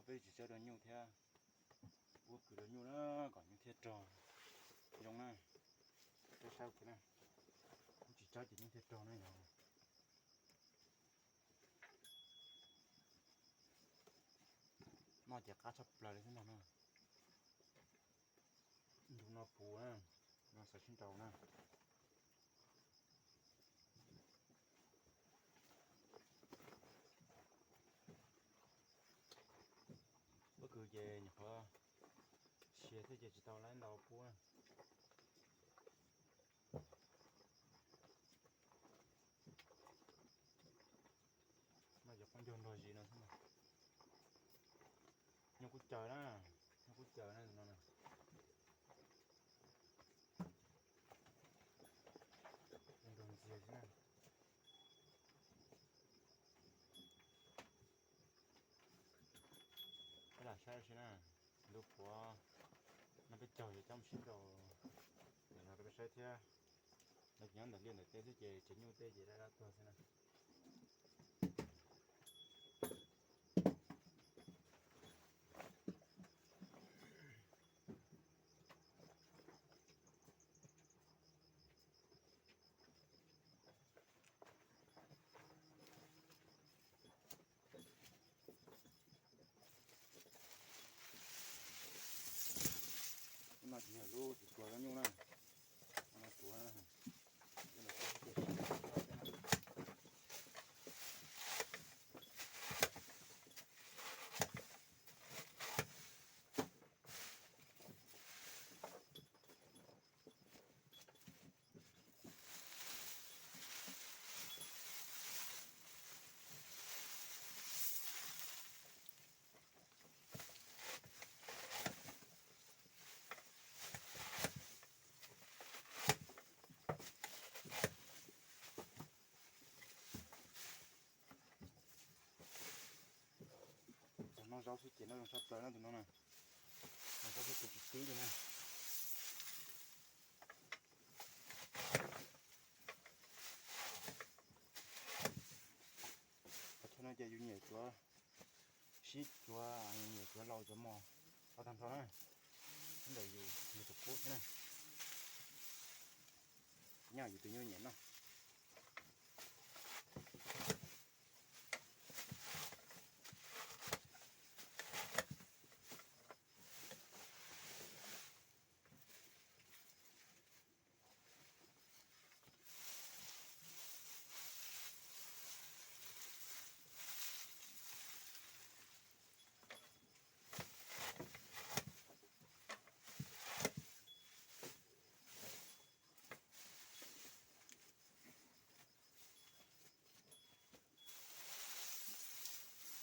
Peb tsis tsob rau nyuj thiab, ua kwv rau nyuj na, kom nyuj thiaj rog zoo na. Peb saib kiag na, kuv tsis tsob ces nyuj thiaj rog na yog. Noj ces qab tshaj plaws li xwb no na. Ntu no puv na, no xav sib nraus na. Pob kws ces nyuam qhuav siav thiab ces tsis tau laib ntau pub na. No cov qoob ncaug nrog zis no xwb. Nyob kub caws na, nyob kub caws na no. Nrog ntxiag xwb na. Peb lam saib si na, ntu puav no peb caug ces coj mus sib nraus, no rau peb saib thiab. No ces nyob ntawm liaj ntawm teb xwb ces tsev nyuj tej ces dab dab tuag xwb na. No tsis yog lub tsis tuav lub nyuj na, no tuav. Cov noj zaub xwb ces noj zoo tshaj plaws na tus no na. Noj zaub xwb ces tsis tib li na. Qhov chaw no ces yus nyiam cuav sib cuav, nyiam cuav laus cuav mos tau tag nrho na. Ntawm yus, yus tus qub xwb na. Nyob yus tus nyuj nyiam noj.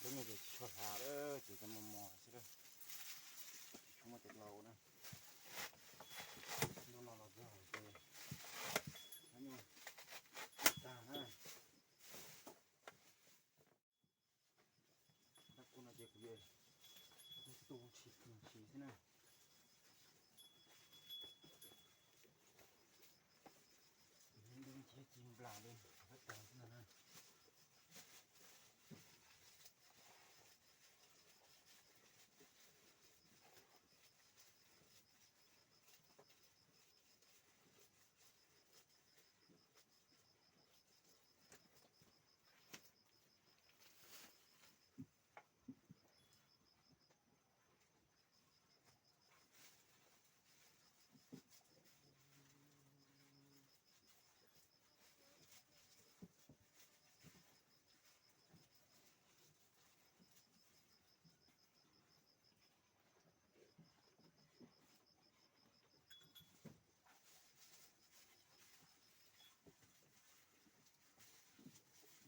Lub no ces tsis tshua hlav lawm, ces cov mos mos xwb lawm. Tsis tshua muaj cov laus na. Lub no los txog ces nyuj tag na. Tab kuv no ces kuv tu ntshis ntshis xwb na. Neb nce ci nplas li, qhov tag xwb no na.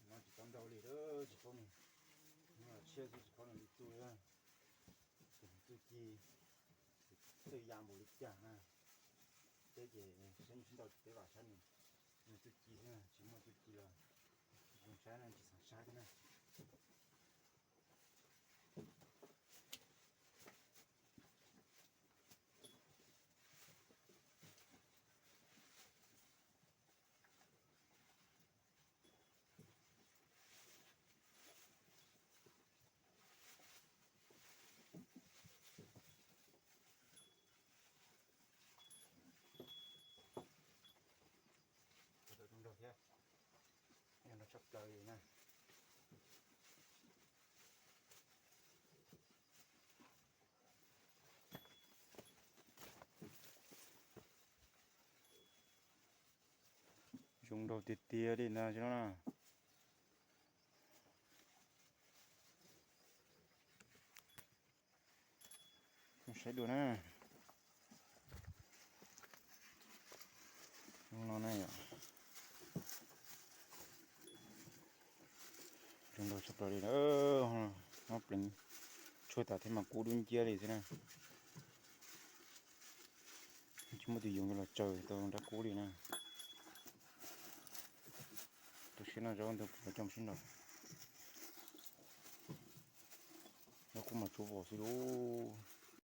No tsis tau ntau li, tsis paub nws, no tshiab xwb tsis paub nws li tu li. Tus txuj ci, txawj ya npaum li cas na. Peb ces saib nws sib ntaus ces peb vam saib nws, nws txuj ci xwb, tsis muaj txuj ci los zoo saib na, tsis xav saib thiab na. tshaj plaws li na. Zoo nraug tiag tiag li ntag no na. Saib dua na. Zoo no na yom. Zoo nraug tshaj plaws li na. Mob pleev tshuaj tas thiab mas kub dub nciab li xwb na. Tsis muaj tus yoov yuav los tsaws tau nrab kub li na. Tus siab no zaub ntawd kuv coj sib nraus. Nrab kub mas tsuav vos xwb lauj.